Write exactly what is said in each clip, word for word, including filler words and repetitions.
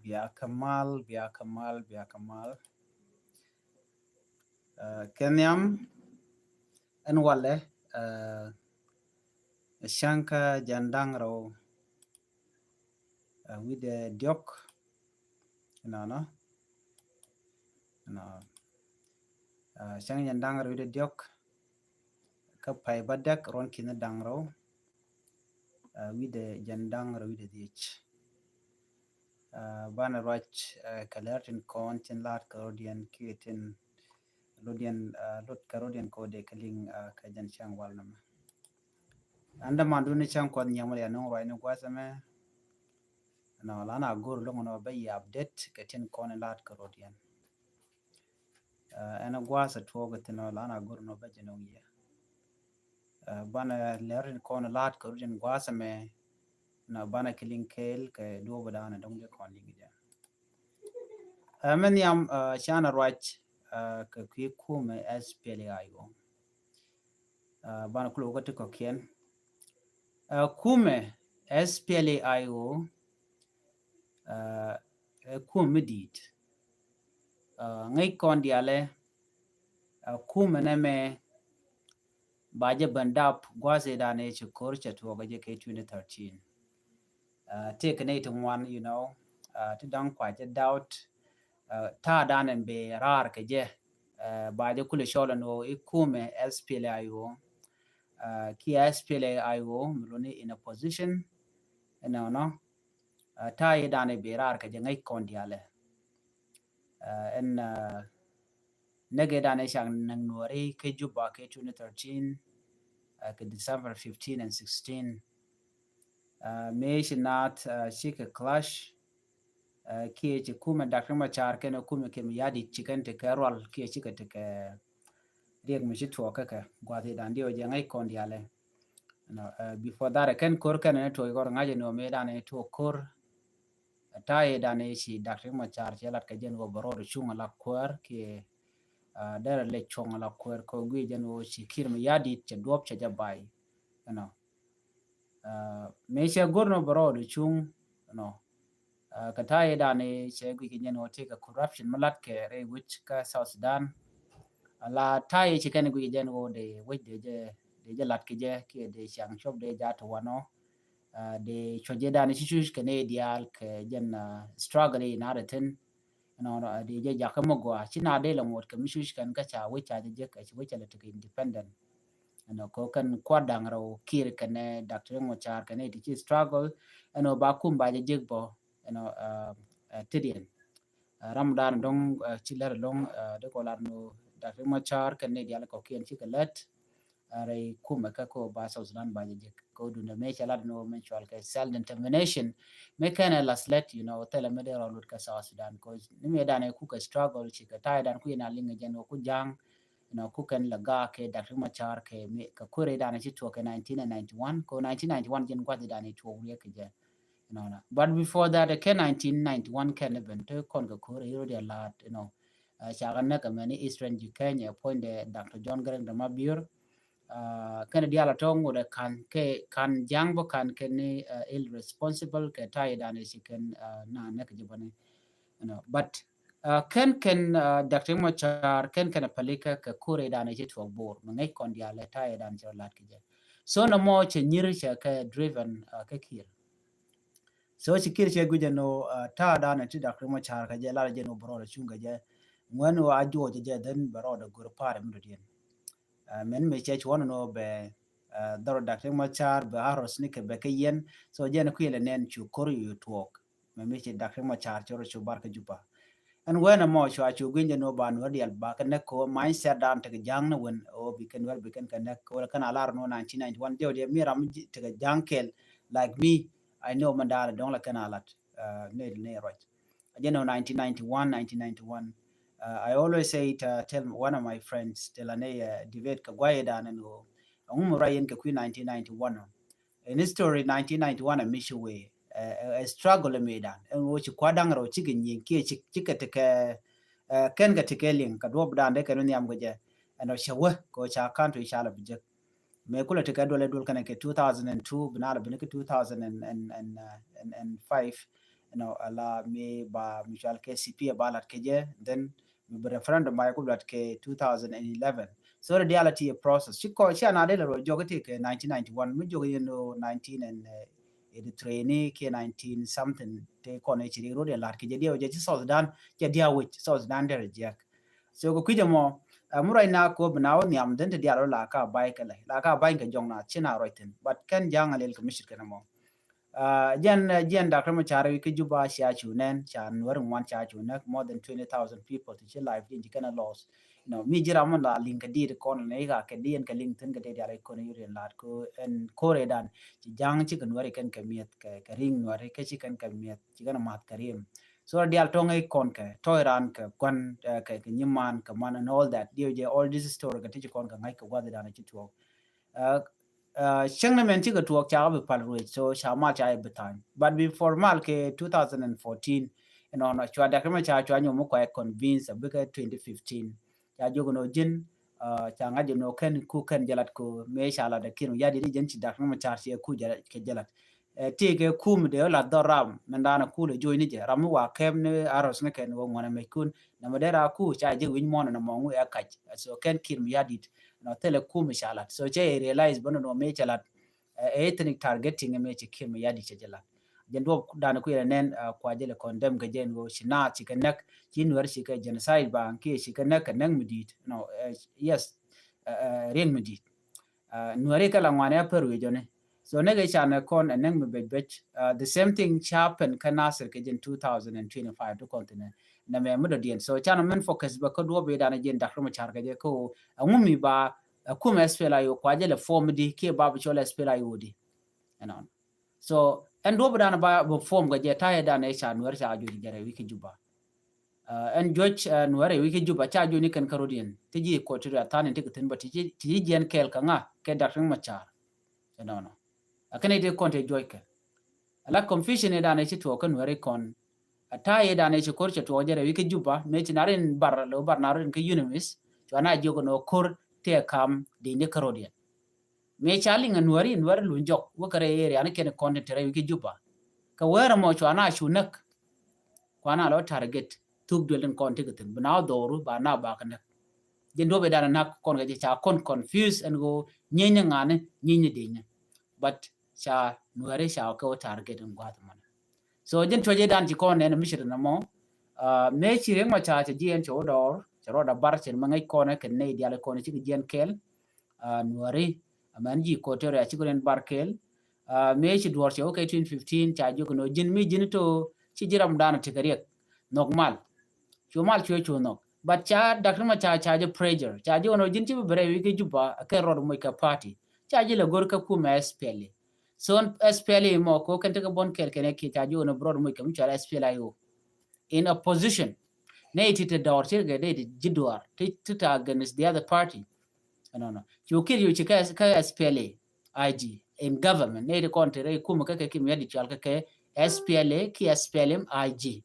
Bia kɛ mal, bia kɛ mal, bia kɛ mal. Kɛ nhiam ɛn walɛ cäŋ kä jiɛn da̱ŋ rɛw wi̱dɛ diɔ̱k. Nɔnɔ nɔ cäŋ jiɛn da̱ŋ rɛw wi̱dɛ diɔ̱k kä pay bädäk ruɔ̱n ki̱ni da̱ŋ rɛw wi̱dɛ jiɛn da̱ŋ rɛw wi̱dɛ dhiec. Banɛ ruac kɛ lɛr tin kɔn tin la̱t kɛ rɔ̱diɛn kiɛ tin lotdiɛn, lot kɛ rɔ̱diɛn kɛ wä dee kɛ liŋ kɛ jɛn cäŋ wal nɔmɔ. An däman duni cäŋ kuɔth nyiamɔ lɛ ya nuŋ ruac ni gua̱th ɛmɛ. Nɔ lan a go̱r loŋ nɔ bä yi update kɛ tin kɔn in la̱t kɛ rɔ̱diɛn. Ɛn gua̱a̱th a tuɔɔk ithin ɔ lan a go̱r nɔ bä jɛ nɔŋ yɛ. Banɛ lɛr in kɔn la̱t kɛ rut in gua̱a̱th ɛmɛ nɔ banɛ kiliŋ kɛɛl kɛ duɔ̱ɔ̱p dan a dɔ̱ŋ jɛ kɔn liŋ jɛ. Mɛ nhiam canɛ ruac kɛ kui̱ kumɛ S P L A I O. Banɛ kulɛ wä kä ti kɔ̱kiɛn. Kumɛ S P L A I O ɛ kumɛ mi di̱i̱t. Ŋäc kɔn diaalɛ ɛ kumɛ nɛmɛ ba jɛ ben dap gua̱a̱th i̱ dan i̱ ci ko̱r cɛ tuɔɔk jɛ kɛ twenty thirteen. Tëëkɛ nɛy ti ŋuan, you know, ti da̱ŋ kua jɛ doubt. Ta̱a̱ dan in bɛ raar kɛ jɛ ba jɛ kulɛ cɔl ɛn ɣöö i̱ kumɛ S P L A I O kiɛ S P L A I O mi luni in a position. Ɛnɔnɔ ta̱a̱ i̱ dan in bɛ raar kɛ jɛ ŋäc kɔn diaalɛ. Ɛn nɛgɛ dan i̱ cak naŋ nuɔri kɛ Juba kɛ twenty thirteen kɛ December fifteen and sixteen. Mëë ci naath cikɛ clash kiɛ ci kumɛ Doctor Machar kɛnɛ kumɛ kɛ mi yadit ci kɛn ti kɛ rual kiɛ cikɛ ti kɛ riɛk mi ci tuɔɔk kɛ kɛ gua̱th i̱ dan diɛ wä jɛ ŋäc kɔn diaalɛ. Before that kɛn ko̱r kɛn ni tuɔɔk kɔr ŋa̱c ni wä mëë dan ni tuɔɔk ko̱r. Ta̱a̱ i̱ dan i̱ ci Doctor Machar cɛ lat kɛ jɛn wä bɛ rɔɔd cuŋ ala kuäär kiɛ derɛ lɛ cuŋ ala kuäär kɛ wä gui̱ jɛn wä ci Kiir mi yadit cɛ duɔp cɛ jɛ bay. Ɛnɔ mëë cɛ go̱r nɔ bɛ rɔɔd cuŋ nɔ. Kɛ ta̱a̱ i̱ dan i̱ cɛ guic kɛ jɛn wä ti kɛ corruption mi lat kɛ rɛy wec kä South Sudan. Ala ta̱a̱ i̱ ci kɛn guic kɛ jɛn wä dee wec dee jɛ dee jɛ lat kɛ jɛ kiɛ dee ciaŋ cuɔp dee jaa ti wanɔ. Dee cuɔc jɛ dan i̱ ci cuc kɛ nɛy diaal kɛ jɛn struggle i̱ naat ithin. Ɛnɔ dee jɛ jakä mi gɔaa ci na dee lɛ ŋuɔt kɛ mi cuc kɛn kä ca wec ca jɛ jek kɛ ci wec ca lɛ tekɛ independent. Ɛnɔ kɛ kɛn kuat da̱ŋ rɛw Kiir kɛnɛ Doctor Riek Machar kɛnɛ ti ci struggle. Ɛnɔ ba kum ba jɛ jek bɔ ɛnɔ tidiɛn. Ram dan dɔŋ ci lɛr lɔŋ dee kɔ lar nɔ Doctor Riek Machar kɛnɛ dial kɔ kiɛn ci kɛ lɛt. Rɛy kumɛ kä ko ba South Sudan ba jɛ jek ko dundɛ mɛ cɛ lat ni wä mɛ cual kɛ self determination. Mɛ kɛn ɛ las lɛt, you know, thilɛ mɛ dee rɔ lut kɛ South Sudan ko ni mɛ dan ɛ kukɛ struggle ci kɛ ta̱a̱ dan ku yɛn a liŋ jɛn wä ku ja̱ŋ. You know, ku kɛn lɛ ga̱a̱ kɛ Doctor Machar kɛ mɛ kɛ kuɛrɛ dan ɛ ci tuɔk kɛ nineteen ninety-one ko nineteen ninety-one jɛn gua̱th dan ɛ tuɔk wiɛ kɛ jɛ. You know, but before that kɛ nineteen ninety-one kɛn ɛ ben te kɔn kɛ kuɛrɛ yoro diɛ laat, you know. Cakɛ näk ɛmɛni Eastern Jikɛny ɛ puɔ̱nydɛ Doctor John Garang de Mabior. Kɛnɛ diaal a tɔ̱ ŋot ɛ ka̱n kɛ ka̱n ja̱ŋ bä ka̱n kɛn ni ill responsible kɛ ta̱a̱ i̱ dan i̱ ci kɛn na näk ji̱ bäni. But kɛn kɛn Doctor Machar kɛn kɛn ɛ pälikä kɛ kur i̱ dan i̱ ci tuɔk Bor mi ŋäc kɔn diaal ɛ ta̱a̱ i̱ dan ci rɔ la̱t kɛ jɛ. So nɔmɔ cɛ nyir cɛ kɛ driven kɛ Kiir. So ci Kiir cɛ guic ɛn ɣöö ta̱a̱ dan ti Doctor Machar kɛ jɛ lar jɛ ni wä bɛ rɔɔdɛ cuŋ kɛ jɛ. Ŋuɛn wä a juɔc jɛ then bɛ rɔɔdɛ go̱r pa̱a̱r mi dɔ̱diɛn. Mɛn mi cɛ cuɔ̱n ni wä bɛ dhɔr Doctor Machar bɛ a rɔs ni kɛ bɛ kɛ yɛn. So jɛ ni kuilɛ nɛn cu ko̱r yu tuɔɔk. Mɛ mi ci Doctor Machar cɛ rɔ cu bar kä Juba. Ɛn wen ɛmɔ cua cu gui̱ny jɛ ni wä ba nuɔ̱r dial ba kɛ näk kɛ wä mindset dan tekɛ ja̱ŋ ni wen ɛ wä bi kɛn wɛr bi kɛn kɛ näk kɛ wä kɛn a lar ni wä nineteen ninety-one diɛw diɛ mi ram tekɛ ja̱ŋ kɛl like me. I know mɛn daal dɔ̱ŋ la kɛn a lat nɛy di nɛy ruac. A jɛn ɔ nineteen ninety-one, nineteen ninety-one. I always say it, tell one of my friends, tell a nɛy debate kɛ guay dan ɛn ɣöö ɛŋu mi ruac yɛn kɛ kui̱ nineteen ninety-one ɔ. In history nineteen ninety-one a mi ci wee ɛ struggle mi dan ɛn ɣöö ci kua̱r da̱ŋ rɛw cikɛ nyieny kiɛ cikɛ tekɛ kɛn kɛ tekɛ liŋ kɛ duɔp dan dee kɛn wä nhiam kɛ jɛ. Ɛn ɔ cɛ wee kɛ ɣöö ca country ca lɛ bi jek. Mëë kulɛ ti kɛ duɔl ɛ duɔl kɛnɛ kɛ two thousand and two bi na lɛ bi ni kɛ two thousand and five. you know, ala mi ba mi cual kɛ C P A ba lat kɛ jɛ, then mi bi referendum ba ku lat kɛ two thousand and eleven. So rɛ dial a ti a process. Ci kɔ, ci ana dee la rɔ jɔk ti kɛ nineteen ninety-one, mi jɔk yɛn o nineteen and eighty-three ni kɛ nineteen something, te kɔn ci ri rɔ dee lat kɛ jɛ dial jɛ ci South Sudan, jɛ dial wec South Sudan dee rɛ jɛk. So kɛ kui̱ jɛ mɔ, mu rɔy na ko bi na wä nhiam, then te dial rɔ la ka bay kɛ lɛ, la ka bay kɛ jɔŋ na ci na rɔy thin. But kɛn jaŋ a lel kɛ mi cit kɛn mɔ. Jiɛn, jiɛn Doctor Machar wi̱i̱ kä Juba cia cu nɛn, ca nuɔr ŋuan ca cu nɛk, more than twenty thousand people ti ci life jiɛn ci kɛn a loss. You know, mi ji̱ ram mɔ la liŋ kɛ diit kɔn ni ka kɛ diɛn kɛ liŋ thin kɛ diɛt dial ikɔn yuriɛn lat ko ɛn kore dan ci jaŋ ci kɛ nuɔri kɛn kɛ miɛth kɛ, kɛ riŋ nuɔri kɛ ci kɛn kɛ miɛth ci kɛn a math kɛ riɛm. So dial tɔŋ ikɔn kɛ tɔy ran kɛ guan, kɛ, kɛ nyiman kɛ man and all that. Diɛw jɛ all this story kɛ ti ci kɔn kɛ ŋa̱c kɛ guath dan ci tuɔk. Cäŋ ni mɛn cikɛ tuɔɔk cakɛ bi pal ruec, so ca mal ca bi thany. But before mal kɛ two thousand and fourteen, ɛnɔnɔ cua Doctor Machar cua nyom mi kuay convince a bikɛ twenty fifteen. Ca jok nɔ ji̱n, ca ŋa̱c jɛ nɔ kɛn ku kɛn jɛ lat ko mëë ca lat a Kiir Mayardit ji̱n ci Doctor Machar ci ku jɛ kɛ jɛ lat. Ti kɛ kum de la dhɔr ram mɛn dan a ku lɛ joc ni jɛ ram mi wa kɛm ni arrows ni kɛn wä ŋuɔn a mɛc kun. Nɛ mɛ dee ra ku ca jɛ wi̱ny mɔnɔ na mɔŋu ɛ kac. So kɛn Kiir Mayardit nɔ thilɛ kum ca lat. So cɛ realize bä nɔ mɛ cɛ lat ethnic targeting mɛ cɛ Kiir Mayardit cɛ jɛ lat. Jɛn duɔp dan ku yɛn nɛn kua jɛ lɛ condemn kɛ jɛn wä ci naath ci kɛ nɛk ci nuɛr ci kɛ genocide ba kiɛ ci kɛ nɛk kɛ nɛk mi dit. No, yes, riɛn mi dit. Nuɛri kɛ la ŋuan ya pär wi̱i̱ jɔni. So nɛ kɛ can ɛ kɔn ɛ nɛŋ mi bec bec. The same thing ca pen kä Nasir kɛ jin two thousand and twenty-five ti kɔn thinɛ nɛ mɛ mi dɔ̱diɛn. So can ɛ min focus bä kä duɔp idan ɛ jin Doctor Machar kɛ jɛ kä ɣöö ɛŋu mi ba ɛ kum SPLA-IO kua jɛ lɛ form di kiɛ ba bi cɔl SPLA-IO di. Ɛnɔn. So ɛn duɔp idan ba bi form kɛ jɛ ta̱yɛ dan ɛ ca nuɛr ca juɔc jɛ rɛ wi̱i̱ kä Juba. Ɛn juɔc nuɛrɛ wi̱i̱ kä Juba ca juɔc ni kɛn kä rodiɛn ti ji̱ Equatoria tha̱a̱n in ti kɛ thi̱n bä ti ji̱ jiɛn kɛɛl kä ŋa kɛ Doctor Machar. Ɛnɔnɔ. Ɛ kɛn iti kɔn ti juɔc kɛ ala confusion idan ici tuɔɔk kä nuɛri kɔn. Ɛ ta̱a̱ idan ici kor cɛ tuɔɔk jɛ rɛ wi̱i̱ kä Juba mëë ci na rin bar lo bar na rin kä UNMISS cua na jiök nɔ kor ti ɛ kam di̱i̱n di kä rodiɛn. Mëë ca liŋ ɛ nuɛri nuɛri luny jɔk wä kɛ rɛ area ni kɛn kɔn ti rɛ wi̱i̱ kä Juba. Kɛ wɛɛr ɛmɔ cua na cu näk. Kuana lɔ target thuk duel tin kɔn ti kɛ thin bi na wä dhɔru ba na ba kɛ näk. Jɛ duɔp idan nak kɔn kɛ jɛ ca kɔn confuse ɛn ɣöö nyienyni ŋani nyienyni dinyni. But ca nuɛri ca kɛ wä target in guath mɔnɛ. So jɛn tuɔcɛ dan ci kɔn nɛn mi ci rin mɔ. Mëë ci Riek Machar cɛ jiɛn cɛ wä dɔɔr cɛ rɔɔd a bar cɛ mɛ ŋäc kɔn kɛ nɛy dial kɔn cikɛ jiɛn kɛɛl. Nuɛri amɛn ji̱ Equatoria cikɛ rin bar kɛɛl. Mëë ci duɔr cɛ wä kɛ twenty fifteen ca jiök nɔ ji̱n mi ji̱n to ci ji̱ ram dan a tekɛ riɛk. Nhɔk mal. Cu mal cuɛ cu nhɔk. But ca Doctor Machar ca jɛ pressure ca jiök nɔ ji̱n ci bi bɛ rɛ wi̱i̱ kä Juba kɛ rɔɔd moc kɛ party. Ca ji̱ lɛ go̱r kä kumɛ SPLA. So SPLA mɔ ko kɛn tekɛ bɔn kɛɛl kɛn kiɛ ca jiök nɔ bi rɔɔd moc kɛ mi cual SPLA-IO. In opposition. Nɛy ti te dɔɔr ti kɛ dee ti ji̱ duaar ti ti ta against the other party. Ɛnɔnɔ cu Kiir cu ci kä SPLA IG in government nɛy ti kɔn te rɛy kumɛ kä kɛ Kiir Mayardit cual kä kɛ SPLA ki SPLM IG.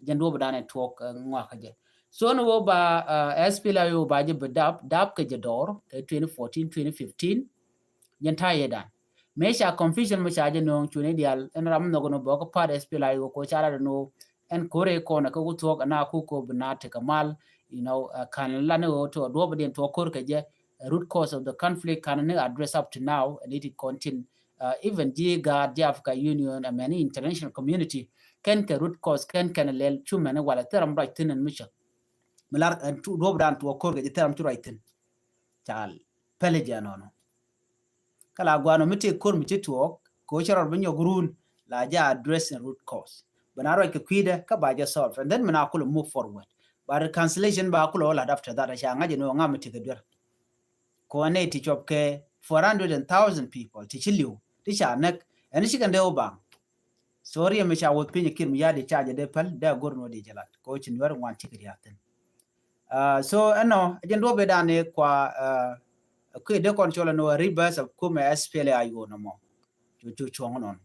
Jɛn duɔp dan ɛ tuɔk ŋuak kä jɛ. So ni wä ba SPLA-IO ba jɛ bi dap dap kɛ jɛ dɔɔr kɛ twenty fourteen twenty fifteen. Jɛn ta̱yɛ dan mëë ca confusion mi ca jɛ no̱o̱ŋ cuni dial ɛn ram nhɔk ni bɔk part SPLA-IO ko ca lat ni wä ɛn kore kɔn kä ku thuɔk ɛn a ku ko bi na tekɛ mal. You know, kan lan ni wä tuɔ duɔp diɛn tuɔ kor kɛ jɛ root cause of the conflict kan ni address up to now and it continue. Even ji̱ gaat ji̱ Africa Union and many international community kɛn kɛ root cause kɛn kɛn lɛl cu mɛn walɛ thil ram ruac thin ɛn mi cä. Mi lar ɛn duɔp dan tuɔ kor kɛ jɛ thil ram cu ruac thin. Cal pɛlɛ jɛ nɔnɔ. Kä la guan ɔ mi tëë kor mi ci tuɔɔk kɛ ɣöö cä rɔɔd bi nyɔk run la jɛ address in root cause. Bi na ruac kɛ kui̱dɛ kä ba jɛ solve and then mi na kulɛ move forward. But reconciliation ba kulɛ ɣöö lat after that a ca ŋa̱c ɛn ɣöö ŋa̱ mi ti kɛ duer. Kɛ ɣöö nɛy ti cuɔp kɛ four hundred and thousand people ti ci li̱w ti ca näk ɛn ci kɛn dee wä baŋ. So riɛm mi ca wuɔth piny Kiir Mayardit ca jɛ dee päl dee a go̱r ni wä di jɛ lat kɛ ɣöö ci nuɛr ŋuan cikɛ ria̱a̱k thi̱n. So ɛnɔ jɛn duɔ̱p idan i̱ kua kui̱ dee kɔn cɔl ɛn ɣöö reverse of kumɛ SPLA-IO nɔmɔ. Cu cu cuɔ̱ŋ nɔn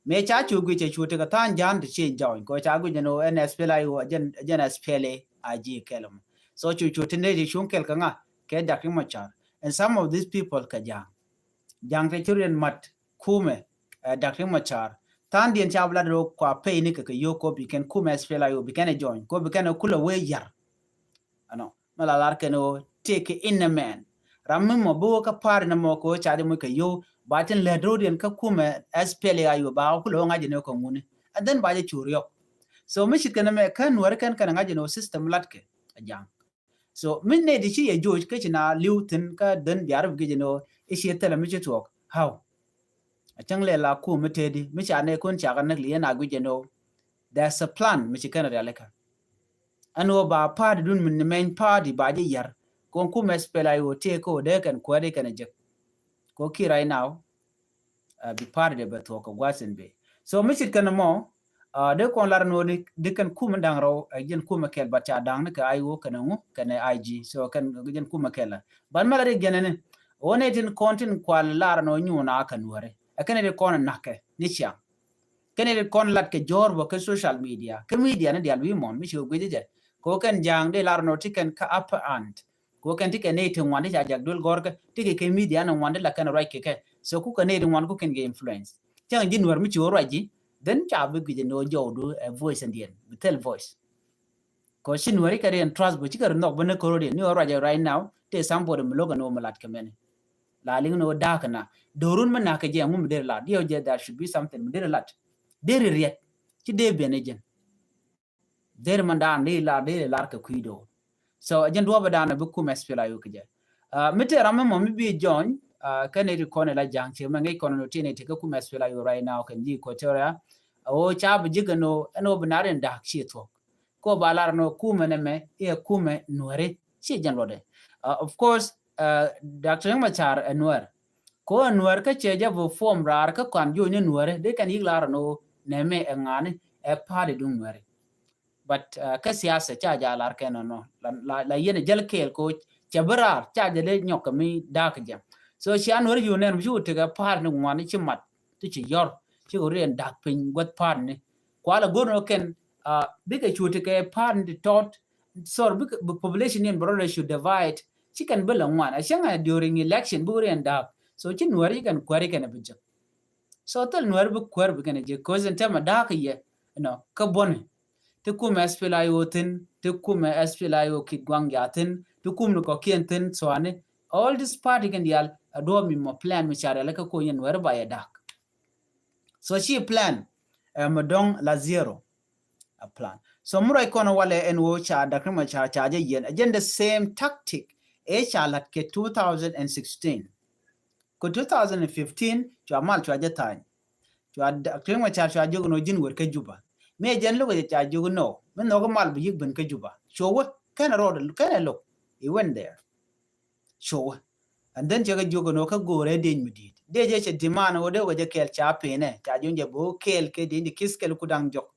mëë ca cu guic cɛ cu tekɛ tha̱a̱ŋ ja̱a̱n ti ci jɔny kɛ ɣöö ca guic ɛn ɣöö ɛn SPLA-IO jɛn SPLA-IG kɛl ɛmɔ. So cu cu ti nɛy ti cuŋ kɛl kɛ ŋa kɛ Doctor Machar and some of these people kɛ ja̱a̱ŋ. Ja̱a̱ŋ te ci riɛn mat kumɛ Doctor Machar Tha̱a̱ŋdiɛn ca bi lat rɔ kua pay ni kɛ kɛ yio̱w kɔ bi kɛn kumɛ S P L A I O bi kɛn ɛ join kɔ bi kɛn ɛ kulɛ wee yar. Ɛnɔ mɛ la lar kɛn ɣöö tëëkɛ in ɛ mɛn ram mi mɔ bi wä kä pa̱a̱r in ɛ mɔ kɛ ɣöö ca jɛ moc kɛ yio̱w ba tin lɛt ro̱o̱diɛn kä kumɛ S P L A I O ba wä kulɛ wä ŋa̱c in ɛ kɛ ŋuni. And then ba jɛ cu riɔk. So mi cit kɛn ɛ mɛ kä Nuäri kɛn kɛn ɛ ŋa̱c in ɛ system latkɛ a ja̱ŋ. So mi nɛy ti ci yɛ joc kä ci na li̱w thi̱n kä dhän biarä bi gec ɛn ɣöö i̱ ciɛ thilɛ mi ci tuɔɔk. How? A cäŋ lɛ la kum mi tëëdi mi ca nɛy kun cakɛ näk li̱n a guic ɛn ɣöö there's a plan mi ci kɛn rialikä. Ɛn ɣöö ba party dun mi ni mɛny party ba ji̱ yär kɔn kum S P L A I O tëë kä ɣöö dee kɛn kuääri kɛn a jek. Kɔ ki right now, uh, bi party dee bɛ thuɔk kɛ gua̱th in bee. So mi cit kɛn mɔ, uh, dee kɔn lar ni ɣöö di kɛn kum in da̱ŋ rɛw, uh, jɛn kum in kɛl, but ca da̱ŋ ni kɛ I O kɛn ŋu kɛn I G. So kɛn jɛn kum in kɛl. But mɛ la ri gɛn ni ɣöö ni tin kɔn tin kual lar ni ɣöö nyuun a kɛ Nuäri. Ɛ kɛn ni ti kɔn in na̱kɛ ni ciaŋ. Kɛn ni ti kɔn lat kɛ jɔ̱ɔ̱r bä kɛ social media. Kɛ media ni dial wi̱i̱ mɔn mi ci kɛ guic jɛ. Kɛ ɣöö kɛn ja̱a̱ŋ dee lar ni ɣöö ti kɛn kä upper hand. Kɛ ɣöö kɛn ti kɛ nɛy ti ŋuan ti ca jak duel gɔ̱rkä ti kɛ kɛ media ni ŋuan ti la kɛn ruac kɛ kɛ. So ku kɛ nɛy ti ŋuan ku kɛn kɛ influence. Cäŋ ji̱ Nuäär mi ci ɣöö ruac ji̱, then ca bi guic ni ɣöö jɔwdu ɛ voice ɛn diɛn bi thil voice. Kɛ ɣöö ci Nuäär ikɛ riɛn trust bä cikɛ ri nhɔk bä ni kärɔ̱diɛn ni ɣöö ruac ɛ right now tëë somebody mi lo̱k ɛn ɣöö mi lat kɛ mɛni. La liŋ ni ɣöö da̱a̱k kɛ na do̱run mi na̱k kɛ jɛ ŋu mi deri lat diɛ ɣöö jɛ there should be something mi deri lat. Deri riɛt ci dee biɛn ɛ jɛn. Deri man dan dee lar dee lar kɛ kui̱ do̱r. So jɛn duɔpɛ dan bi kum S P L A I O kɛ jɛ. Uh, mi tëë ram mi mɔ mi bi join, uh, kɛ nɛy ti kɔn ila ja̱ŋ ci mɛ ŋäc kɔn ni ti nɛy ti kɛ kum S P L A I O right now kɛn ji̱ Equatoria. Ɣöö ca bi ji̱ kɛ ni ɣöö ɛn ɣöö bi nar in da̱a̱k ci thuɔ̱k. Kɛ ɣöö ba lar ni ɣöö kumɛ nɛmɛ i̱ ɛ kumɛ Nuäri ci jɛn luɔtdɛ. Uh, of course, uh, Doctor Riek Machar ɛ Nuäär. Kɛ ɣöö ɛ Nuäär kä cɛ jɛ bi form raar kä kɔn jo̱o̱ny ni Nuäri dee kɛn yi̱k lar ni ɣöö nɛmɛ ɛ ŋa̱ni ɛ party duŋ Nuäri. But, uh, kä siasa ca ja lar kɛn nɔ, nɔ. La, la, la yɛn jäl kɛɛl ko cɛ bi raar ca jɛ dee nyɔk kɛ mi da̱a̱k jɛ. So cia Nuäär yu nɛn mi ci wä tekɛ pa̱a̱t ni ŋuan ci mat ti ci yɔr ci kɛ riɛn da̱a̱k piny guäth pa̱a̱t ni. Kua la go̱r nɔ kɛn, uh, bikɛ cu tekɛ pa̱a̱t ni ti tɔt. Sor bikɛ bi population ni bɛ rɔ should divide. Ci kɛn bi la ŋuan a cäŋ a during election bikɛ riɛn da̱a̱k. So ci Nuäär ci kɛn kuäär ci kɛn bi jek. So thil Nuäär bi kuäär bi kɛn jek ko̱th in tɛmɛ da̱a̱k yɛ, you know, kä buɔni. Ti kumɛ S P L A I O thi̱n, ti kumɛ S P L A I O Kitgwang Gathin, ti kumni kɔ̱kiɛn thi̱n Thuani. All this party kɛn diaal a duɔ̱ɔ̱p mi mɔ plan mi ca rialikä ko̱ yɛn Nuäär ba yɛ da̱a̱k. So ci plan, eh, mi dɔ̱ŋ la zero. A plan. So mi ruac kɔn walɛ ɛn ɣöö ca Doctor Riek Machar ca jɛ yɛn. Ɛ jɛn the same tactic ëë ca la̱t kɛ two thousand and sixteen. Kɛ two thousand and fifteen cua mal cua jɛ tha̱a̱ny. Cua Doctor Riek Machar cua jiök ni ɣöö ji̱n wër kä Juba. Mi ɛ jɛn lo̱k ɛ ca jiök ni ɣöö mi nhɔk mal bi yi̱k ben kä Juba. Cuɛ wä kɛnɛ rɔɔd kɛnɛ lo̱k. He went there. Cuɛ wä. And then cɛ kɛ jiök ni ɣöö kä go̱o̱rɛ dieny mi di̱i̱t dee jɛ cɛ demand ɣöö dee wä jɛ kɛɛl ca penɛ ca jiök jɛ bi wä kɛɛl kɛ dieny di kith kɛl ku da̱ŋ jɔk.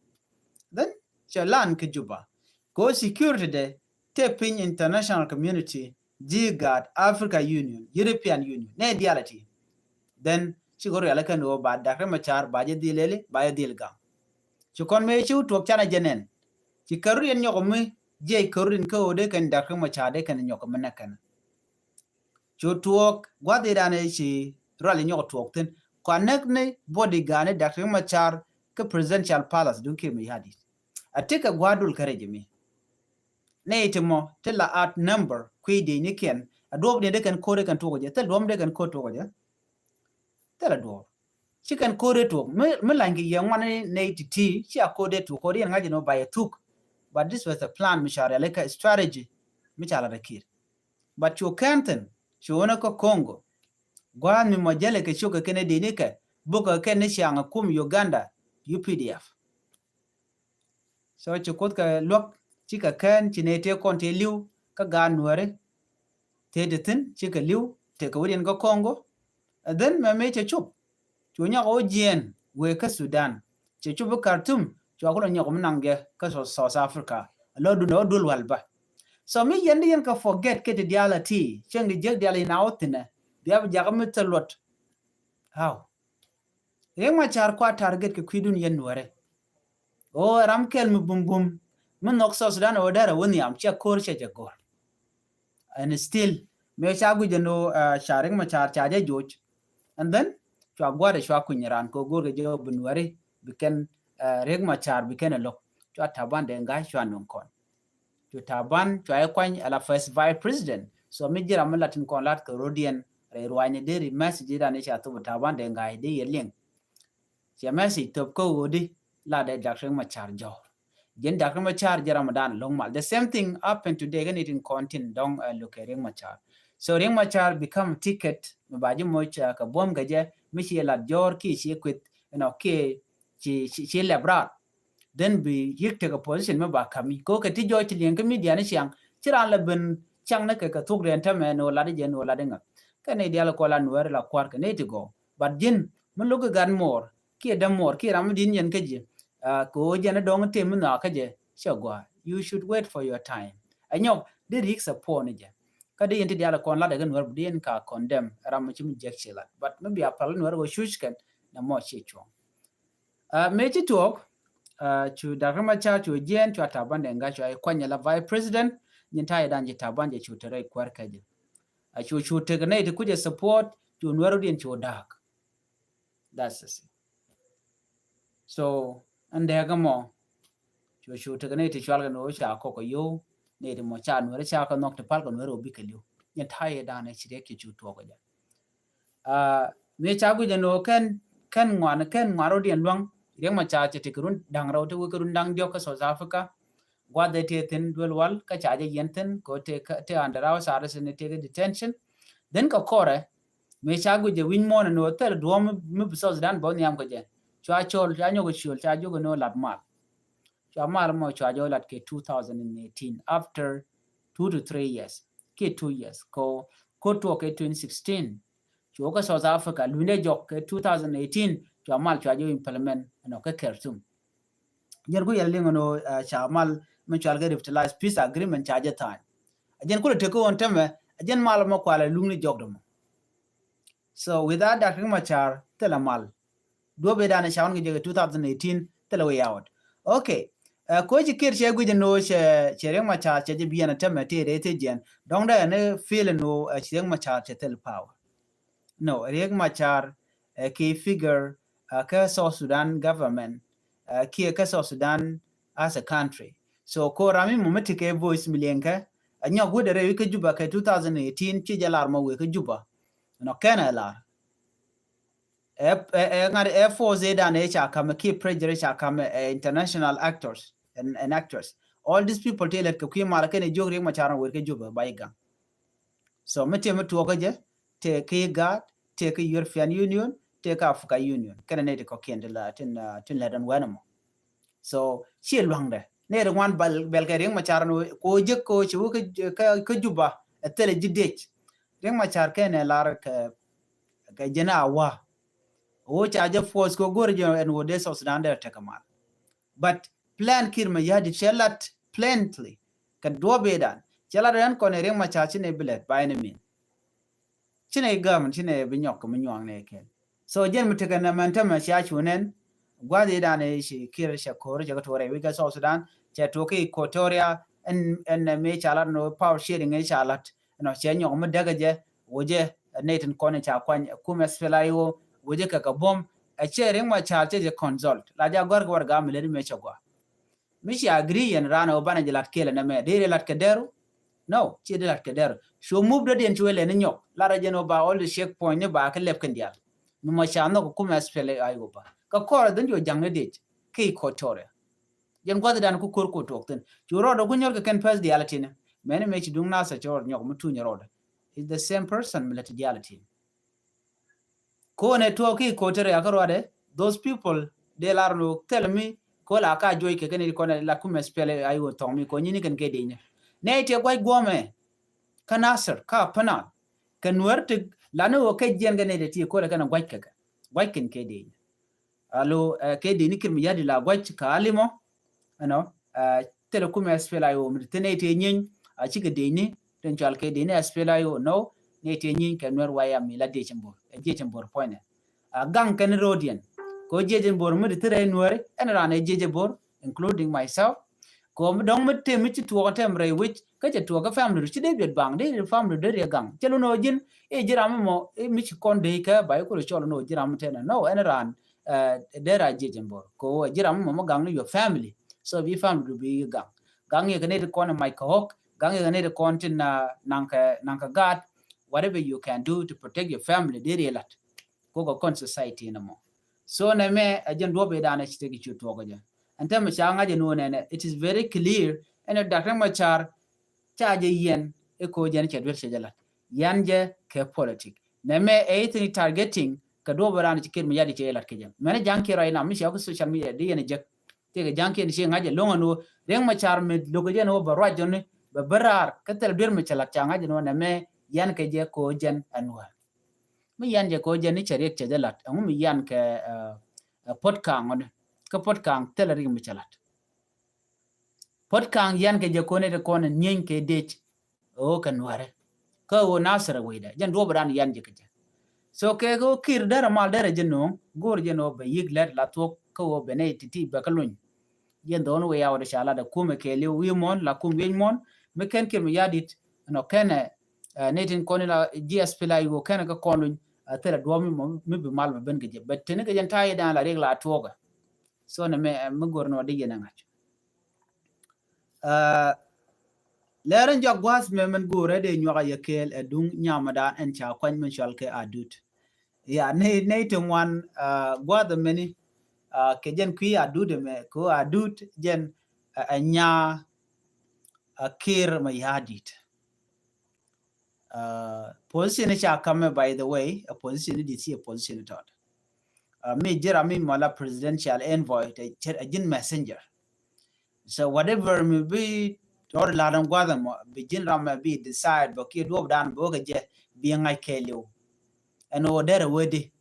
Then cɛ lan kä Juba. Kɛ ɣöö security dɛ tëë piny international community, ji̱ gaat Africa Union, European Union, nɛ diaal a ti. Then cikɛ rialikä ni ɣöö ba Doctor Riek Machar ba jɛ dhil lɛli ba jɛ dhil gam. Ci kɔn mëë ci wä tuɔɔk canɛ jɛ nɛn. Ci kärut yɛn nyɔk mi jiɛc kärut in kä ɣöö dee kɛn Doctor Riek Machar dee kɛn nyɔk mi nɛ kɛn. Cu tuɔɔk gua̱th i̱ danɛ ci rual inyɔk tuɔɔk thi̱n. Kua näk ni bodyguard ni Doctor Riek Machar kä Presidential Palace duŋ Kiir Mayardit. A tekɛ gua̱a̱r dul kä rɛc mi. Nɛ iti mɔ ti la at number kui̱ diec ni kiɛn a duɔ̱ɔ̱p ni dee kɛn ko̱r dee kɛn tuɔɔk jɛ thil duɔ̱ɔ̱p dee kɛn ko̱r tuɔɔk jɛ. Thil a duɔ̱ɔ̱p ci kɛn ko̱r dee tuɔɔk mi, mi lany kɛ yɛ ŋuan ni nɛ iti ti ci a ko̱r dee tuɔɔk ko̱r yɛn ŋa̱c ni wä ba yɛ thuk. But this was a plan mi ca rialikä strategy mi ca la rɛ Kiir. But cu kɛn thi̱n cu wä ni kä Congo. Gua̱a̱th mi mɔ jälɛ kɛ cuk kɛ kɛn i̱ di̱t ni kɛ bukɛ kɛn ni ciaŋ kum Uganda, U P D F. So ci Kuoth kɛ luäk ci kɛ kɛn ci nɛ tëë kɔn tëë li̱w kä gaat Nuääri. Tëë ti thi̱n ci kɛ li̱w tëë kɛ wä diɛn kä Congo. And then mɛ mëë cɛ cop. Cu nyɔk ɣä jiɛɛn wëë kä Sudan. Cɛ cop i̱ Khartoum cua kulɛ nyɔk mi naŋ jɛ kä South, South Africa. Lɔ dun ɣä duel wal bä. So mi yɛn di yɛn kɛ forget kɛ ti diaal a ti cieŋ di jiäk diaal in a wä thi̱nɛ bia bi jakä mi thil luɔt. How? Riek Machar kua target kɛ kui̱dun yɛn Nuäärɛ. Ɣöö ram kɛl mi bum bum mi nhɔk South Sudan ɣöö dɛrɛ wä nhiam cɛ ko̱r cɛ jɛ go̱r. And still mëë ca guic ɛn ɣöö, uh, ca Riek Machar ca jɛ joc. And then cua gua̱dɛ cua kuny ran kɛ ɣöö go̱r kɛ jɛ ɣöö bi Nuääri bi kɛn, uh, Riek Machar bi kɛn ɛ lo̱k. Cua Taban Deng Gai cua nuŋ kɔn. Cu Taban cua i̱ kuany ala first vice president. So mi ji̱ ram mi latin kɔn lat kɛ rodiɛn rɛy ruany deri message dan i̱ ca thop Taban Deng Gai di yɛ liŋ. Cɛ message thop kä ɣöö di la dee Doctor Riek Machar jɔw. Jɛn Doctor Riek Machar jɛ ram dan lo̱ŋ mal. The same thing happened today kɛ ni tin kɔn tin dɔŋ, uh, lo̱k kɛ Riek Machar. So Riek Machar become ticket mi ba ji̱ moc, uh, kɛ buɔ̱m kɛ jɛ mi ci lat jɔr ki ci kueth, you know, ki ci, ci, ci lɛp raar. Then bi yik tekɛ position mi ba kami. Ko kɛ ti jɔc ti liɛŋ kä media ni ciaŋ. Ci raan la ben ciaŋ ni kɛ kɛ thuk riɛn tämɛ ni wä lat jɛ ni wä lat ŋa. Kɛ ni dial kɔ la nuɛɛr la kuar kɛ ni ti gɔ. But jin mi luk gat mor kiɛ däm mor kiɛ ram mi din yɛn kä ji̱. Uh, kɛ wä jɛn dɔŋ tem mi nhɔa kä jɛ cɛ gɔaa. You should wait for your time. Ɛ nyɔk di ri̱k support ni jɛ. Kä di yɛn ti dial kɔn lat ɛ kɛ nuɛɛr bi di yɛn ka condemn ram mi ci mi jek ci lat. But mi bia pal nuɛɛr wä cuc kɛn na mɔ ci cuɔŋ. Uh, mëë ci tuɔɔk, uh, cu Doctor Machar cu jiɛɛn cua Taban Deng Gai cua i̱ kuany ala vice president, nyin ta̱yɛ dan ji̱ Taban jɛ cu te rɛy kuäär kä jɛ. Uh, cu cu tek nɛy ti kucɛ support, cu nuɛɛr wä diɛn cu da̱a̱k. That's the thing. So ɛn dee kä mɔ cu cu tek nɛy ti cual kɛ ni wä ca kɔk kɛ yo̱w, nɛy ti mɔ ca nuɛɛr ca kɛ nhɔk ti pal kɛ nuɛɛr wä bikɛ li̱w. Nyin ta̱yɛ dan ɛ ci riɛk ci cu tuɔɔk kɛ jɛ. Uh, mi ca guic ɛn ɣöö kɛn, kɛn ŋuan, kɛn ŋuan rɔ̱diɛn luäŋ. Riek Machar cɛ tekɛ run da̱ŋ rɛw, te wekɛ run da̱ŋ diɔ̱k kä South Africa. Gua̱th ɛ tëë thi̱n duel wal kä ca jɛ yɛn thi̱n kɛ ɣöö tëë, tëë under house arrest ni tëë detention. Then kɛ kɔrɛ mi ca guic ɛ wi̱ny muɔ̱ɔ̱n ɛn ɣöö thil duɔ̱ɔ̱m mi, mi bi South Sudan bä nhiam kɛ jɛ. Cua cɔl, cua nyɔk ɛ ciöl, ca jiök ɛn ɣöö lat mal. Cua mal mɔ cua jɛ lat kɛ two thousand and eighteen, after two to three years. Kɛ two years. Ko, ko tuɔk kɛ twenty sixteen. Cu kä South Africa luny dee jɔk kɛ two thousand eighteen, cua mal cua jɛ implement ɛnɔ kä Khartoum. Jɛn ku yɛl liŋ ɛnɔ, uh, ca mal mi cual kɛ revitalized peace agreement ca jɛ tha̱a̱ny. A jɛn ku lɛ tek kä ɣän tämɛ, a jɛn mal mɔ kualɛ luŋni jɔk dɔmɔ. So without Doctor Riek Machar, thilɛ mal. Duɔ̱p ëë dan ɛ ca ɣän kɛ jɛ kɛ two thousand eighteen, thilɛ way out. Okay. Uh, ko ci Kiir cɛ guic ɛn ɣöö cɛ, cɛ Riek Machar cɛ jɛ biɛn ɛ tämɛ tëë rɛy thiec jɛn. Dɔ̱ŋ dee ɛn ɛ feel ɛn ɣöö, uh, cɛ Riek Machar cɛ thil power. No, Riek Machar, uh, key figure, uh, kä South Sudan government, uh, kiɛ kä South Sudan as a country. So ko ram mi mɔ mi ti kɛ voice mi liɛŋkɛ, a nyɔk wut ɛ rɛy wi̱c kä Juba kɛ two thousand eighteen, ci jɛ lar mɔ wee kä Juba. Nɔ kɛn ɛ lar. Ɛ, ɛ, ɛ, ŋa̱t ɛ force ëë dan ëë ca kamɛ, key pressure ëë ca kamɛ, ɛ, international actors and, and actors. All these people tëë lät kɛ kui̱ mal kɛn ɛ jiök Riek Machar wer kɛ Juba ba i̱ gaŋ. So mi tëë mi tuɔɔk kä jɛ, tëë kä IGAD, tëë kä European Union, tëë kä Africa Union. Kɛn ɛ nɛy ti kɔ̱kiɛn ti la tin, uh, tin lät ɛn wɛn ɛmɔ. So ci luaŋdɛ nɛy ti ŋuan bɛl, bɛl kɛ Riek Machar ni ko jek ko ci wä kä, kä, kä Juba ɛ thilɛ ji̱ dec. Riek Machar kɛn ɛ lar kɛ, kɛ jɛn a wa. Wä ca jɛ force ko go̱r jɛ ɛn wä dee South Sudan dee tekɛ mal. But plan Kiir Mayardit cɛ lat plainly. Kɛ duɔ̱p ëë dan cɛ lat ɛn kɔn ɛ Riek Machar ci nɛ bi lɛt by any means. Ci nɛ government ci nɛ bi nyɔk kɛ mi nyuaŋ nɛ kɛn. So jɛn mi tekɛ nɛ mɛn tämɛ cia cu nɛn. Gua̱th i̱ dan i̱ ci Kiir cɛ ko̱r cɛ kɛ tuɔrɛ wi̱c kɛ South Sudan cɛ tuɔk ki Equatoria ɛn, ɛn mi ca lat nɔ power sharing i̱ ca lat. Ɛnɔ cɛ nyɔk mi däkɛ jɛ wä jɛ nɛy tin kɔn i̱ ca kuany kum SPLA-IO wä jɛ kɛ kɛ buɔ̱m. Ɛ cɛ Riek Machar cɛ jɛ consult la ja gɔ̱r kɛ warɛga mi lät mi cɛ gɔaa. Mi ci agree yɛn raan ɛ wä banɛ jɛ lat kɛɛl ɛnɛ mɛ dee ri lat kɛ dɛru. No, ci dee lat kɛ dɛru. Cu move dɔ̱diɛn cu wee lɛ ni nyɔk lat rɛ jɛn wä ba all the checkpoint ni ba kɛ lɛp kɛn diaal. Mi mɔ ca nhɔk kum SPLA-IO ba kɛ kɔr ɛ dhin cu ja̱ŋ ni dec kɛ Equatoria. Jɛn gua̱th dan ku ko̱r ku tuɔk thin cu rɔɔdɛ ku nyɔr kɛ kɛn pɛth diaal tini. Mɛni mɛ ci duŋ Nasir ci rɔɔdɛ nyɔk mi tuny rɔɔdɛ. Is the same person mi lɛ ti diaal tini. Ko nɛ tuɔɔk ki Equatoria kä ruadɛ, those people dee lar ni wä thil mi ko la ka juɔc kɛ kɛn i̱ kɔn la kum SPLA-IO thɔŋ mi ko nyini kɛn kɛ dee nyɛ. Nɛ itiɛ guac guɔmɛ kä Nasir kä Upper Nile kɛ Nuɛr ti la ni wä kɛ jiɛn kɛn i̱ ti ko la kɛn guac kɛ kɛ guac kɛn kɛ dee nyɛ. Alo, eh, kɛ dee ni Kiir Mayardit la guac kä Alimɔ. Ɛnɔ, eh, thilɛ kum SPLA-IO mi ti nɛ ti nyiny a cikɛ dee ni tin cual kɛ dee ni SPLA-IO nɔ ni ti nyiny kɛ Nuɛr waya mi la dee cin bor ɛ jiɛ cin bor puɔ̱nɛ. A gaŋ kɛn rɔɔdiɛn ko jiɛ cin bor mi ti thirɛ Nuɛri ɛn raan ɛ jiɛ cin bor including myself. Ko mi dɔŋ mi tem mi ci tuɔɔk tem rɛy wi̱c kä cɛ tuɔɔk kä family ci dee biɛt baŋ dee family dee riɛ gaŋ cɛ lunɔ ji̱n i̱ ji̱ ram mɔ i̱ mi ci kɔn dee kɛ ba i̱ kulɛ cɔl nɔ ji̱ ram mi tɛnɛ nɔ ɛn raan. Dera jiɛ jɛn bor ko jiram mɔ mɔ gaŋ ni your family. So bi family du bi gaŋ, gaŋ yɛ kɛ ni ti kɔn mac kɛ hok, gaŋ yɛ kɛ ni ti kɔn tin naŋ kɛ naŋ kɛ gaat. Whatever you can do to protect your family deri lat. Ko kɛ kɔn society ni mɔ. So nɛ mɛ ɛ jɛn duɔp idan ɛ ci teki cu tuɔk jɛ. Ɛn tɛmɛ ca ŋa̱c ɛn wä nɛnɛ, it is very clear. Ɛn ɛ Doctor Machar ca jɛ yɛn ɛ ko jɛn cɛ duer cɛ jɛ lat. Yan jɛ kɛ politic. Nɛ mɛ ɛ ithin targeting kɛ duɔp idan ci Kiir Mayardit cɛ jɛ lat kɛ jɛ. Mɛn ɛ jaŋ Kiir right now mi cɛ kɛ social media di yɛn ɛ jek. Tëëkɛ ja̱ŋ kiɛn ci ŋa̱c ɛlɔ̱ŋ ɛn ɣöö riɛŋ mɛ car mi lo̱k jɛn ɣöö bɛ ruac jɔni bɛ bä raar kä thil duer mi cɛ lat ca ŋa̱c ɛn ɣöö nɛ mɛ yan kɛ jɛ kɛ ɣöö jɛn ɛn wä. Mi yan jɛ kɛ ɣöö jɛn ni cɛ riɛk cɛ jɛ lat ɛŋu mi yan kɛ puɔt kaŋ ɣɔni kä puɔt kaŋ thil riɛk mi cɛ lat. Puɔt kaŋ yan kɛ jɛ kɔn ɛ ti kɔn ɛ nyieeny kɛ dec. Ɣöö kɛ nuäärɛ kä ɣöö Nasir ɛ wecdɛ jɛn duɔ̱ɔ̱p ran yan jɛ kɛ jɛ. So kɛ ɣöö Kiir derɛ mal derɛ jɛ no̱o̱ŋ go̱o̱r jɛ no̱o̱ŋ bɛ yi̱k lɛt la thuɔ̱k kä ɣöö bɛ nɛy ti̱ti̱ bɛ kä luny. Jɛn dhɔn wee yaw dɛ ca lat ɛ kumɛ kɛɛliw wi̱i̱ muɔ̱n la kum wi̱i̱ muɔ̱n mi kɛn Kiir Mayardit ɛnɔ kɛnɛ nɛy tin kɔn in la ji̱ SPLA-IO kɛnɛ kä kɔn luny. Thilɛ duɔ̱ɔ̱p mi mɔ mi bi mal bɛ ben kɛ jɛ bɛ teni kɛ jɛn ta̱a̱ i̱ da̱a̱n la riɛk la tuɔɔkɛ. So nɛ mɛ mi go̱o̱r nɔ di yɛn ɛ ŋa̱c. Lɛr in jɔak gua̱a̱th mɛ min go̱o̱rɛ dee nyuak a yɛ kɛɛl ɛ duŋ nyamɛ daan ɛn ca kuany min cɔal kɛ Adut. Ya nɛy nɛy ti ŋuan gua̱a̱th mɛni kɛ jɛn kui̱ Adut mɛ kɛ Adut jɛn ɛ nya Kiir Mayardit. Position ca kamɛ, by the way, a position di ti a position tɔt. Mi jira mi mala presidential envoy a jin messenger. So whatever mi bi tɔt la dan gua̱dha mɔ bi jin ram mi bi decide bɔ kiɛ duɔp dan bɔ kɛ jɛ bi ŋa̱c kɛɛliw. Ɛn ɣöö derɛ wee di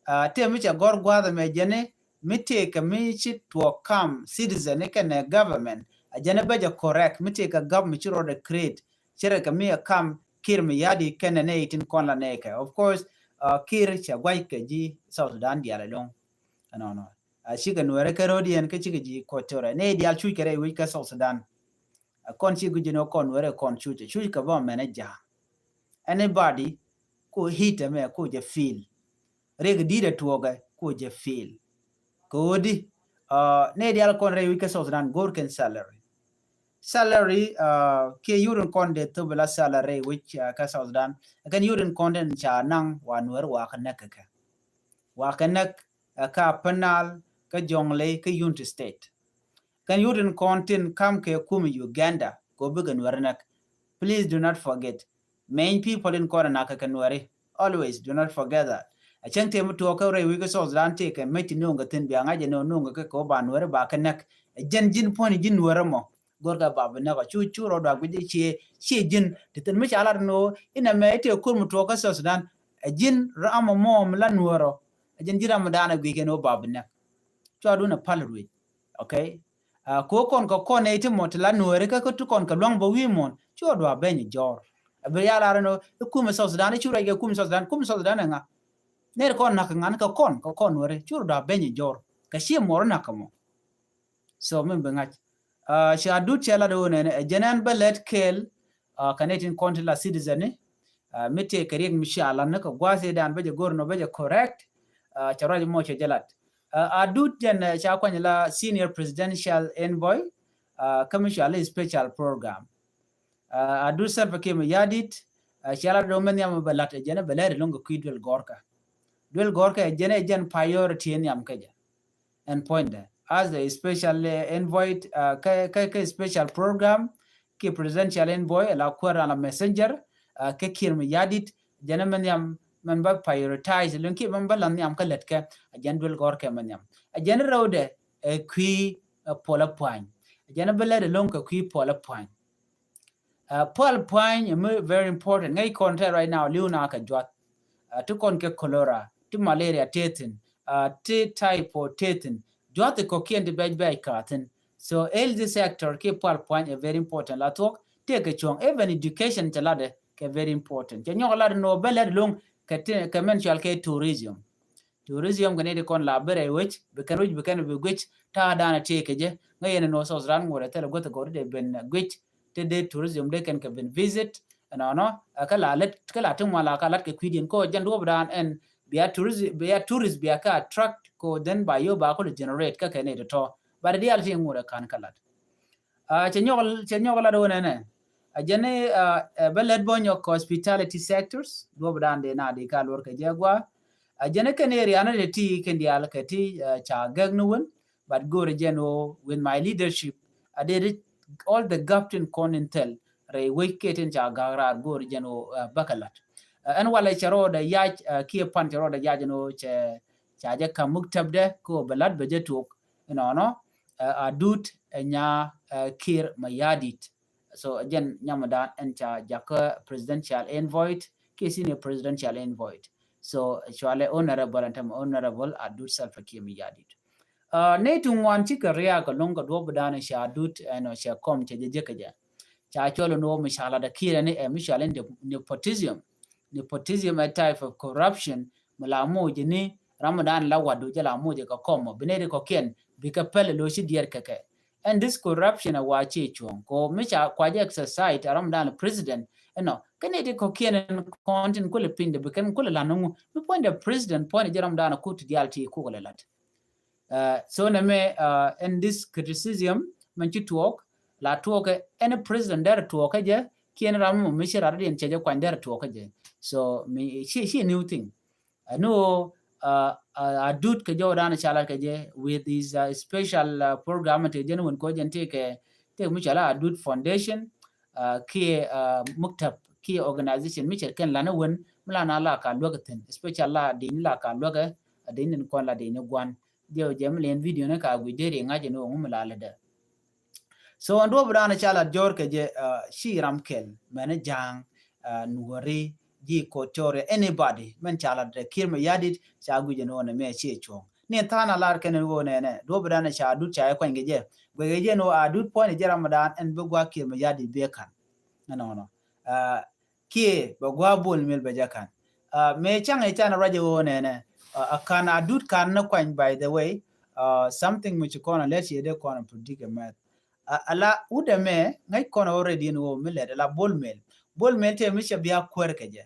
tëë mi cɛ gɔr gua̱dha mɛ jɛni mi tëëkɛ mi ci tuɔɔk kam citizen ni kɛnɛ government a jɛni bɛ jɛ correct mi tëëkɛ government ci rɔɔdɛ create. Cɛ rɛ kɛ mi ɛ kam Kiir Mayardit kɛnɛ nɛy tin kɔn la nɛɛkɛ. Of course Kiir cɛ gua̱c kɛ ji̱ South Sudan diaal ɛlɔ̱ŋ. Ɛnɔnɔ a cikɛ nuɛrɛ kɛ ro̱diɛn kä cikɛ ji̱ Equatoria nɛy diaal cuc kɛ rɛy wec kä South Sudan. Ɛ kɔn ci gui̱c ni kɔn nuɛrɛ kɔn cuc ɛ cuc kɛ bä mɛn ɛ ja̱a̱. Anybody ku hit ɛmɛ ku jɛ feel. Riɛk di̱t ɛ tuɔɔkɛ ku jɛ feel. Kɛ ɣöö di nɛy diaal kɔn rɛy wec kä South Sudan go̱o̱r kɛn salary. Salary kiɛ yut in kɔn dee thop la salary rɛy wec kä South Sudan. Kɛn yut in kɔn den ca naŋ wa nuɛr wa kɛ näk kɛ kɛ wa kɛ näk kä Upper Nile kä Jonglei kä Unity State. Kɛn yut in kɔn tin kam kɛ kum Uganda kɛ bikɛ nuɛr näk. Please do not forget. Main people in kɔn nak kɛ nuɛri. Always do not forget that. A cäŋ tëë mi tuɔɔk kä rɛy wec kä South Sudan tëë kɛ mec ti no̱o̱ŋ kɛ thi̱n bia ŋa̱c ɛ no̱o̱ŋ no̱o̱ŋ kɛ kɛ kɛ wä ba nuɛri ba kɛ näk. Ɛ jɛn ji̱n puɔ̱ny ji̱n nuɛri mɔ go̱r kɛ ba bi näk ɔ cu cu rɔ dɔak guic ciɛ ciɛ ji̱n ti thi̱n mi ca lat ni ɣöö inɛ mɛ itëë kur mi tuɔɔk kä South Sudan. Ɛ ji̱n ram mɔ mɔ mi la nuɛr ɔ ɛ jɛn ji̱n ram mi daanɛ guic kɛn ɣöö ba bi näk. Cua dun ɛ pal ruec. Okay. Ko kɔn kɛ kɔn nɛy ti mɔ ti la nuɛri kä kä ti kɔn kɛ luaŋ bä wi̱i̱ muɔ̱n cu a dua beny jɔr. A bi ya lar ni i̱ kumɛ South Sudan i̱ cu rɛc kɛ kumɛ South Sudan kumɛ South Sudan ɛ ŋa. Nɛr kɔn nak kɛ ŋan kɛ kɔn kɛ kɔn nuɛri cu a dua beny jɔr kɛ ci muɔr nak kɛ mɔ. So min bi ŋa̱c. Ca dut cɛ lat wä nɛnɛ ɛ jɛn ɛn bä lɛt kɛɛl. Kɛ nɛy tin kɔn ti la citizen ni mi tëë kɛ riɛk mi cia lan ni kɛ gua̱a̱th i̱ dan bä jɛ go̱r nɔ bä jɛ correct. Cɛ ruac mɔ cɛ jɛ lat. A dut jɛn ca kuany la senior presidential envoy kä mi cɔal i̱ special program. A dut Salva Kiir Mayardit cia lat dɔ̱ŋ mɛ nhiam bɛ lat jɛn bɛ lɛr ilo̱ŋ kɛ kui̱ duel gɔrkä. Duel gɔrkä jɛn ɛ jɛn priority nhiam kä jɛ. Ɛn puɔ̱nydɛ as a special envoy kä kä special program ki presidential envoy la kuäär ala messenger. Kä Kiir Mayardit jɛn mɛ nhiam mɛn bä prioritize lun ki mɛn bä la nhiam kä lät kɛ. A jɛn duel gɔr kɛ mɛ nhiam a jɛn rɛwdɛ ɛ kui̱ puɔl a puany. A jɛn bä lɛt ɛlɔŋ kɛ kui̱ puɔl a puany. Pual puany mi very important ŋäc kɔn tɛ right now liw na kɛ juath. Ti kɔn kɛ cholera ti malaria tethin ti typhoid tethin. Juath kɔkiɛn ti bɛc bɛc kathin. So health sector ki pual puany ɛ very important la thuɔk. Tëë kɛ cuɔ̱ŋ even education cɛ latdɛ kɛ very important cɛ nyɔk lat ni wä bä lɛt loŋ kɛ mɛn cual kɛ tourism. Tourism kɛ ni ti kɔn la bɛ rɛy wec bi kɛn wec bi kɛn bi guic ta̱a̱ da̱a̱n a tëë kɛ jɛ. Ŋäc yɛn ni wä South Sudan ŋuɔ̱t ɛ thilɛ guäth gɔ̱r dee ben guic. Te dee tourism dee kɛn kɛ ben visit ɛnɔnɔ kä la lät kä la ti ŋuan la ka lat kɛ kui̱diɛn kä jɛn duɔ̱p dan ɛn bia tourist, bia tourist bia kɛ attract ko, then ba yo ba kul generate kä kɛ ni tɔtɔ. But dial ti ŋut ɛ kan kä lat. Cɛ nyɔk, cɛ nyɔk lat wä nɛnɛ. A jɛn ni bä lɛt bä nyɔk hospitality sectors, duɔp dan de na di ka luɔr kɛ jɛ gua. A jɛn ni kɛn area ni de ti kɛn dial kɛ ti ca gɛk ni wän, but go̱o̱r jɛn wä with my leadership, a de all the gap tin kɔn in thɛl rɛy wec kɛ tin ca gak raar go̱o̱r jɛn wä bä kɛ lat. Ɛn walɛ cɛ rɔɔdɛ yac kiɛ pan cɛ rɔɔdɛ yac ɛn wä cɛ ca jɛ kam muk tɛpdɛ kɛ wä bɛ lat bɛ jɛ tuɔk. Inɔnɔ a dut ɛ nya Kiir Mayardit. So jɛn nyamdan ɛn ca jakä presidential envoy kiɛ senior presidential envoy. So cualɛ honorable ɛn tämɛ honorable a dut Salva Kiir Mayardit. Ne ti ŋuan cikɛ riak kɛ loŋ kɛ duɔp dan ca dut ɛn cɛ kɔm cɛ jɛ jɛ kɛ jɛ. Ca cɔl ni wä mi ca lat a Kiir ni ɛ mi cɔl ni nepotism. Nepotism a type of corruption mi la moc ni ram mi dan la wadu jɛ la moc kɛ kɔm mɔ bi nɛy ti kɔkiɛn bi kɛ pɛl lo ci diɛt kɛ kɛ. And this corruption a wa ci cuɔ̱ŋ ko mi ca kua jɛ exercise a ram dan president. Ɛnɔ kɛ nɛy ti kɔkiɛn kɔn tin kulɛ piny de bi kɛn kulɛ lan ŋu mi puɔ̱ny de president puɔ̱ny jɛ ram dan kut dial ti kuk lɛ lat. So nɛ mɛ ɛn this criticism mɛn ci tuɔɔk la tuɔɔkɛ ɛn president derɛ tuɔɔkɛ jɛ kiɛn ram mɔ mi ci rat diɛn cɛ jɛ kuany derɛ tuɔɔkɛ jɛ. So mi ci ci new thing. Ɛn wä a dut kɛ jɔw dan ca lat kɛ jɛ with his special program ti jɛn wän kɔ jɛn ti kɛ ti mi cɔla a dut foundation kiɛ muktab kiɛ organization mi cɛ kɛn lan wän mi la na la ka luäk thin special la din la ka luäk a din in kɔn la din guan. Jɛ jɛ mi lɛn video ni ka gui deri ŋa̱c ni wä ŋu mi la lɛ dɛ. So ɛn duɔp dan ca lat jɔr kɛ jɛ ci ram kɛl mɛn ja̱a̱ŋ nuɔri ji Equatoria anybody mɛn ca lat dɛ Kiir Mayardit ca gui jɛ ni wä ni mɛ ci cuɔ̱ŋ. Ni tha̱a̱n a lar kɛn ni wä nɛnɛ duɔp dan ca dut ca jɛ kuany kɛ jɛ guɛ kɛ jɛ ni wä a dut puɔ̱ny jɛ ram dan ɛn bi gua Kiir Mayardit bi kan. Ɛnɔnɔ kiɛ bɛ gua Bol Mel bɛ jɛ kan. Mɛ caŋ i̱ can ruac i̱ ɣöö nɛnɛ a kan a dut kan ni kuany by the way. Something mi ci kɔn a lɛt ci dee kɔn a predict a mɛth. Ala wut ɛmɛ ŋäc kɔn a already in ɣöö mi lɛt ala Bol Mel. Bol Mel tëë mi cɛ bia kuäär kɛ jɛ.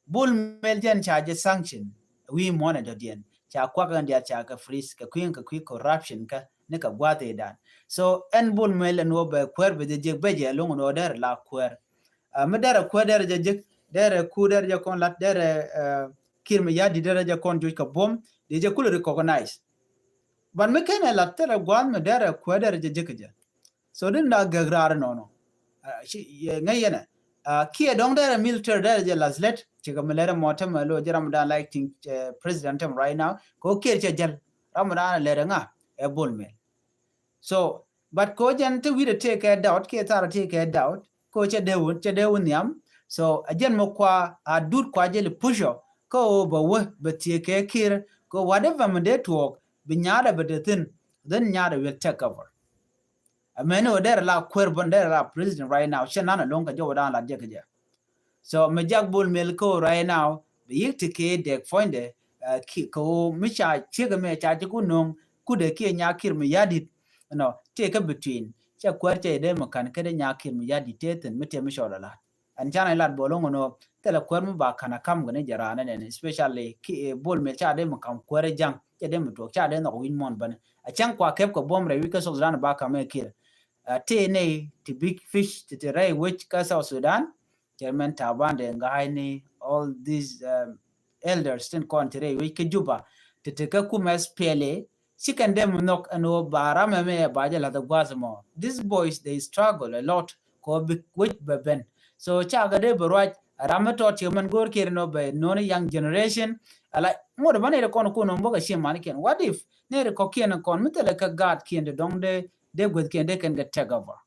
Bol Mel jɛn ca jɛ sanction wi̱i̱ muɔ̱n ɛ dɔ̱diɛn ca kuak ɛn diaal ca kɛ freeze kɛ kui̱ kɛ kui̱ corruption kä ni kɛ gua̱a̱th ëëdan. So ɛn Bol Mel ɛn ɣöö bɛ kuäär bɛ jɛ jek bɛ jɛ loŋ ɛn ɣöö derɛ la kuäär. Mi derɛ kuäär derɛ jɛ jek derɛ ku derɛ jɛ kɔn lat derɛ Kiir Mayardit derɛ jɛ kɔn joc kɛ buɔ̱m dee jɛ kulɛ recognize. But mi kenɛ lat thilɛ gua̱a̱th mi derɛ kuäär derɛ jɛ jek kɛ jɛ. So din da gɛk raar nɔnɔ. Ŋäc yɛnɛ kiɛ dɔ̱ŋ derɛ military derɛ jɛ lath lɛt cikɛ mi lɛrɛ mɔ tämɛ lo jɛ ram dan like thing president tämɛ right now kɛ ɣöö Kiir cɛ jäl ram dan lɛrɛ ŋa ɛ Bol Mel. So but ko jɛn ti wi̱dɛ tëë kɛ doubt kiɛ tharɛ tëë kɛ doubt ko cɛ dee wun cɛ dee wun nhiam. So a jɛn mɛ kua a dut kua jɛ li push ɔ ko bɛ wä bɛ thiee kɛ Kiir ko whatever mɛ dee tuɔɔk bi nyaadɛ bɛ dee thin then nyaadɛ will take over. Amɛni wä derɛ la kuer bun derɛ la president right now cɛ nan a loŋ kɛ jɛ wä dan la jɛ kɛ jɛ. So mi jak Bol Mel ko right now bi yik ti kɛ dek puɔ̱nydɛ. Ko mi ca ciek mi ca ci ku no̱o̱ŋ kudɛ kiɛ nya Kiir Mayardit. Nɔ tëë kä between cɛ kuɛr cɛ dee mi kan kä dee nya Kiir Mayardit tëë thin mi tëë mi cɔɔd a lat. Ɛn canɛ lat bol ŋun ɔ thilɛ kuɛr mi ba kan a kam gɛ ni jɛ raan ɛn ɛn especially Bol Mel ca dee mi kam kuɛr ja̱ŋ cɛ dee mi tuɔk ca dee nhɔk wi̱ny muɔn bäni. A cäŋ kua kɛp kɛ buɔ̱m rɛy wi̱c kä South Sudan ba kam ɛ Kiir. Tëë nɛy ti big fish ti ti rɛy wec kä South Sudan. Chairman Taban de Ngai ni all these elders tin kɔn ti rɛy wec kä Juba ti ti kä kumɛ S P L A. Ci kɛn dem nhɔk ɛn ɣöö ba ram ɛmɛ ba jɛ lath ɛ gua̱a̱th mɔ. These boys they struggle a lot kɛ ɣöö bi wec bɛ ben. So ca kɛ dee bɛ ruac ram mi tɔt ci kɛ mɛn go̱o̱r kiɛn ɛn ɣöö bɛ no̱o̱ni young generation. Ala ŋot bä nɛy ti kɔn kun ɣöö bä kɛ ci manikiɛn what if nɛy ti kɔ̱kiɛn kɔn mi thilɛ kä gaatkiɛn ti dɔ̱ŋ dee dee guäthkiɛn dee kɛn kɛ take over.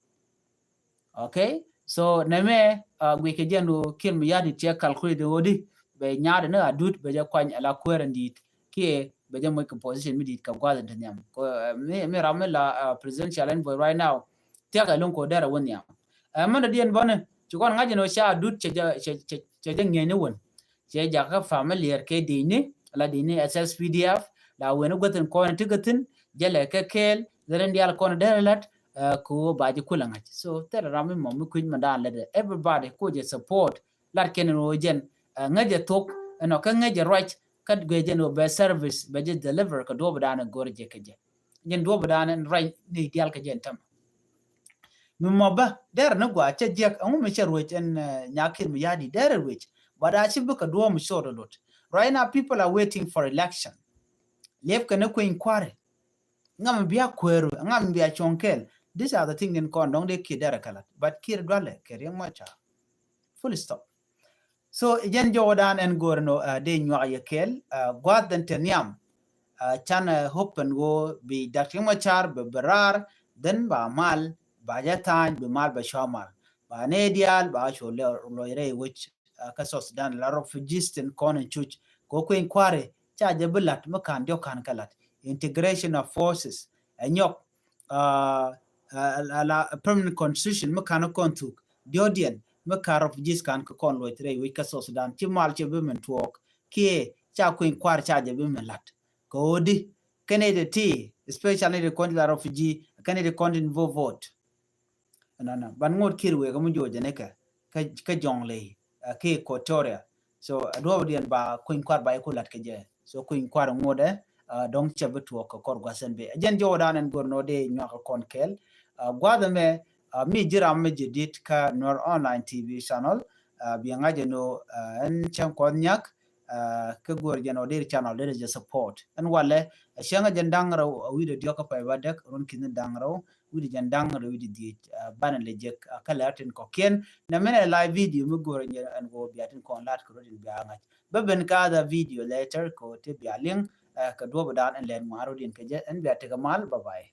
Okay. So nɛmɛ guic kɛ jɛn ɣöö Kiir Mayardit cɛ calculate ɣöö di bɛ nyaadɛ ni Adut bɛ jɛ kuany ala kuäär in di̱i̱t kiɛ bɛ jɛ moc kɛ position mi di̱i̱t kɛ gua̱th in te nhiam. Mi ram mi la presidential envoy right now thia̱k ɛ lo̱ŋ kɛ ɣöö derɛ wä nhiam. Ɛ mɛn dɔ̱diɛn bäni ci kɔn ŋa̱c in ɣöö ca Adut cɛ jɛ ŋi̱eec ni wän. Cɛ jakä familiar kɛ di̱i̱ni ala di̱i̱ni S S P D F la wen guäth in kɔn in ti kä thi̱n jɛ lɛ kɛ kɛɛl lɛ rin diaal kɔn in derɛ la̱t. Kɛ ɣöö ba ji̱ kulɛ ŋa̱c. So thilɛ ram mi mɔ mi kui̱c mi daan lät ɛ everybody ku jɛ support. Lat kɛn in ɣöö jɛn ŋäc jɛ thok ɛnɔ kä ŋäc jɛ ruac. Kä guɛ jɛn wä bɛ service bɛ jɛ deliver kɛ duɔp dan go̱r jɛ kɛ jɛ. Jɛn duɔp dan in rɛy ni dial kɛ jɛn tɛm. Mi mɔ bä der ni gua cɛ jiɛk ɛŋu mi cɛ ruec in, uh, nyakir mi yadi der ruec. But a ci bi kɛ duɔp mi sot lot. Right now people are waiting for election. Liep kɛ ni kueny kuari. Ŋa mi bia kueru, ŋa mi bia cuɔŋ kɛl. These are the things in kɔn dɔŋ de kir der kɛ lat. But kir dualɛ kɛ riɛŋ mɔ ca. Full stop. So jɛn jɔwä dan ɛn go̱r nɔ, uh, dee nyuak yɛ kɛl, uh, guath den te nhiam. Uh, can, uh, hope ɛn ɣöö bi Doctor Riek Machar bi, bi raar, then ba mal ba jɛ tha̱a̱ny, bi mal ba cua mal. Ba nɛ diaal ba cua lɔc rɛy wec, uh, kä South Sudan la refugees tin kɔn in cuc. Kɛ kueny kuari ca jɛ bi lat mi kan diɔk kan kɛ lat. Integration of forces ɛ nyɔk, uh, uh, la permanent constitution mi kan kɔn thuk diɔdiɛn mi kan refugees kan kɛ kɔn luɔc rɛy wec kä South Sudan. Ci mal cɛ bi min tuɔɔk kiɛ ca kueny kuar ca jɛ bi min lat. Kɛ ɣöö di kɛn iti ti, especially ni ti kɔn ti la refugee, kɛn iti kɔn ti ni vote vote. Nana ban ŋot kir wek mi juɔc jɛ ni kɛ, kɛ, kɛ jɔŋ ley, uh, kɛ Equatoria. So a duɔp diɛn ba kueny kuar ba iku lat kɛ jɛ. So kueny kuar ŋot ɛ, uh, dɔŋ cɛ bi tuɔk kɛ kɔr guasen bi. Jɛn jɔwä dan ɛn go̱r nɔ dee nyuak kɔn kɛl. Uh, guath ɛmɛ, uh, mi jiram mi jɛ dit kä Nuer Online T V channel. Uh, bi ŋa̱c ɛn ɣöö, uh, ɛn cɛŋ kɔth nyak, uh, kɛ go̱r jɛn ɣöö deri channel deri jɛ support. Ɛn walɛ, uh, cɛŋ jɛn da̱ŋ rɛw, uh, wi̱dɛ diɔk kä pay ba dɛk, run ki̱n da̱ŋ rɛw, wi̱dɛ jɛn da̱ŋ rɛw wi̱dɛ dhiec, uh, banɛ lɛ jek, uh, kä lɛr tin kɔkiɛn. Nɛ mɛnɛ live video mi go̱r jɛn ɛn ɣöö bia tin kɔn lat kɛ run tin bia ŋa̱c. Bä ben kä other video later kɛ ɣöö ti bia liŋ, uh, kɛ duɔp dan ɛn lɛn ŋuan run tin kɛ jɛ, ɛn bia tekɛ mal, bye bye.